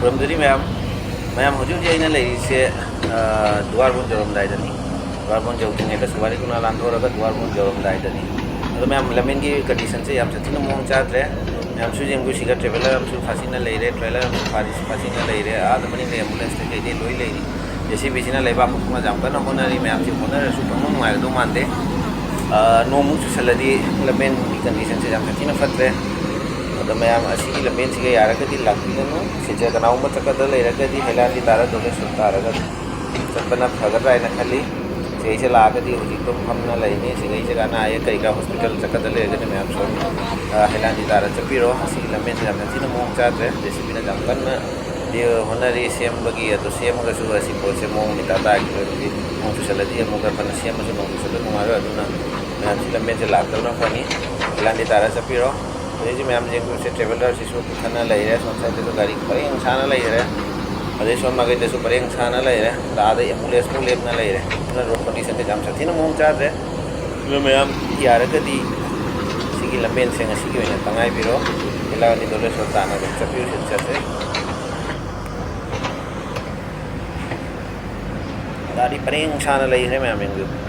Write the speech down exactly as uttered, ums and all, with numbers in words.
ꯈꯨꯔꯨꯝꯖꯔꯤ ꯃꯌꯥꯝ꯫ ꯃꯌꯥꯝ, ꯍꯧꯖꯤꯛ ꯍꯧꯖꯤꯛ ꯑꯩꯅ ꯂꯩꯔꯤꯁꯦ, ꯑ, ꯗꯨꯋꯥꯔꯕꯣꯟ ꯌꯧꯔꯝꯗꯥꯏꯗꯅꯤ꯫ ꯗꯨꯋꯥꯔꯕꯣꯟ ꯌꯧꯗ꯭ꯔꯤꯉꯩꯗ ꯁꯨꯕꯥꯔꯤ ꯀꯣꯅꯨꯡ ꯂꯥꯟꯊꯣꯛꯑꯒ ꯗꯨꯋꯥꯔꯕꯣꯟ ꯌꯧꯔꯝꯗꯥꯏꯗꯅꯤ꯫ ꯑꯗꯣ ꯃꯌꯥꯝ, ꯂꯝꯕꯦꯟꯒꯤ conditionꯁꯦ ꯌꯥꯝ ꯁꯥꯊꯤꯅ ꯃꯑꯣꯡ ꯆꯥꯗ꯭ꯔꯦ꯫ ꯃꯌꯥꯝꯁꯨ ꯌꯦꯡꯕꯤꯌꯨ, ꯁꯤꯗ traveller ꯑꯃꯁꯨ ꯐꯥꯁꯤꯟꯅ ꯂꯩꯔꯦ, trailer ꯑꯃꯁꯨ ꯐꯥꯁꯤ-, ꯐꯥꯁꯤꯟꯅ ꯂꯩꯔꯦ꯫ ꯑꯥꯗ ꯃꯅꯤꯡꯗ ambulance ꯀꯩꯀꯩꯗꯤ ꯂꯣꯏ ꯂꯩꯔꯤ꯫ JCBꯁꯤꯅ ꯂꯩꯕꯥꯛ ꯃꯈꯣꯡꯅ ꯌꯥꯝ ꯀꯟꯅ ꯍꯣꯠꯅꯔꯤ꯫ ꯃꯌꯥꯝꯁꯦ ꯍꯣꯠꯅꯔꯁꯨ ꯄꯪꯅꯨꯡ ꯅꯨꯡꯉꯥꯏꯒꯗꯧ ꯃꯥꯟꯗꯦ꯫ ꯑ, ꯅꯣꯡꯃꯨꯛ ꯆꯨꯁꯜꯂꯗꯤ ꯂꯝꯕꯦꯟꯒꯤ conditionꯁꯦ ꯌꯥꯝ ꯁꯥꯊꯤꯅ ꯐꯠꯇ꯭ꯔꯦ꯫ ꯑꯗꯣ ꯃꯌꯥꯝ ꯑꯁꯤꯒꯤ ꯂꯝꯕꯦꯟꯁꯤꯒ ꯌꯥꯔꯒꯗꯤ ꯂꯥꯛꯄꯤꯒꯅꯨ꯫ ꯁꯤꯗ ꯀꯅꯥꯒꯨꯝꯕ ꯆꯠꯀꯗ ꯂꯩꯔꯒꯗꯤ ꯍꯩꯂꯥꯟꯗꯤ ꯇꯥꯔ ꯗꯣꯂꯦꯁꯣꯔ ꯇꯥꯔꯒ ꯆꯠꯄꯅ ꯐꯒꯗ꯭ꯔꯥ ꯍꯥꯏꯅ ꯈꯜꯂꯤ꯫ ꯁꯤꯒꯩꯁꯦ ꯂꯥꯛꯑꯒꯗꯤ ꯍꯧꯖꯤꯛ ꯑꯗꯨꯝ ꯐꯝꯅ ꯂꯩꯅꯤ꯫ ꯁꯤꯒꯩꯁꯤꯒ ꯑꯅꯥ ꯑꯌꯦꯛ ꯀꯔꯤ ꯀꯔꯥ hospital ꯆꯠꯀꯗ ꯂꯩꯔꯒꯗꯤ ꯃꯌꯥꯝ ꯁꯣꯝ, ꯑ, ꯍꯩꯂꯥꯟꯗꯤ ꯇꯥꯔ ꯆꯠꯄꯤꯔꯣ꯫ ꯑꯁꯤꯒꯤ ꯂꯝꯕꯦꯟꯁꯦ ꯌꯥꯝ ꯁꯥꯊꯤꯅ ꯃꯑꯣꯡ ꯆꯥꯗ꯭ꯔꯦ꯫ JCBꯅ ꯌꯥꯝ ꯀꯟꯅ ꯗꯤ ꯍꯣꯠꯅꯔꯤ ꯁꯦꯝꯕꯒꯤ꯫ ꯑꯗꯨ ꯁꯦꯝꯃꯒꯁꯨ ꯑꯁꯤ ꯄꯣꯠꯁꯦ ꯃꯑꯣꯡ ꯃꯤꯇꯥ ꯇꯥꯈꯤꯔꯣꯏꯕꯒꯤ, ꯅꯣꯡ ꯆꯨꯁꯜꯂꯗꯤ ꯑꯃꯨꯛꯀ ꯐꯅ ꯁꯦꯝꯃꯁꯨ ꯅꯣꯡ ꯆꯨꯁꯜꯂ ꯅꯨꯡꯉꯥꯏꯔꯣꯏ꯫ ꯑꯗꯨꯅ ꯃꯌꯥꯝꯁꯤ ꯂꯝꯕꯦꯟꯁꯦ ꯂꯥꯛꯇꯕꯅ ꯐꯅꯤ꯫ ꯍꯩꯂꯥꯟꯗꯤ ꯇꯥꯔ ꯆꯠꯄꯤꯔꯣ꯫ ꯍꯧꯖꯤꯛ ꯍꯧꯖꯤꯛ ꯃꯌꯥꯝ ꯌꯦꯡꯕꯤꯕꯁꯦ travellerꯁꯤꯁꯨ ꯄꯨꯊꯅ ꯂꯩꯔꯦ꯫ ꯁꯣꯝ sideꯇꯁꯨ ꯒꯥꯔꯤ ꯄꯔꯦꯡ ꯁꯥꯅ ꯂꯩꯈ꯭ꯔꯦ꯫ ꯑꯗꯩ ꯁꯣꯝ ꯃꯥꯏꯀꯩꯗꯁꯨ ꯄꯔꯦꯡ ꯁꯥꯅ ꯂꯩꯔꯦ꯫ ꯑꯥꯗ ambulanceꯐꯥꯎ ꯂꯦꯞꯅ ꯂꯩꯔꯦ꯫ ꯑꯗꯨꯅ road conditionꯁꯦ ꯌꯥꯝ ꯁꯥꯊꯤꯅ ꯃꯑꯣꯡ ꯆꯥꯗ꯭ꯔꯦ꯫ ꯑꯗꯨꯅ ꯃꯌꯥꯝ ꯌꯥꯔꯒꯗꯤ ꯁꯤꯒꯤ ꯂꯝꯕꯦꯟꯁꯦ ꯉꯁꯤꯒꯤ ꯑꯣꯏꯅ ꯇꯉꯥꯏꯕꯤꯔꯣ꯫ ꯍꯩꯂꯥꯟꯗꯤ ꯗꯣꯂꯦꯁꯣꯔ ꯇꯥꯟꯅ ꯑꯗꯨꯝ ꯆꯠꯄꯤꯌꯨ꯫ ꯁꯤꯗ ꯆꯠꯁꯦ꯫ ꯒꯥꯔꯤ ꯄꯔꯦꯡ ꯁꯥꯅ ꯂꯩꯈ꯭ꯔꯦ ꯃꯌꯥꯝ ꯌꯦꯡꯕꯤꯌꯨ꯫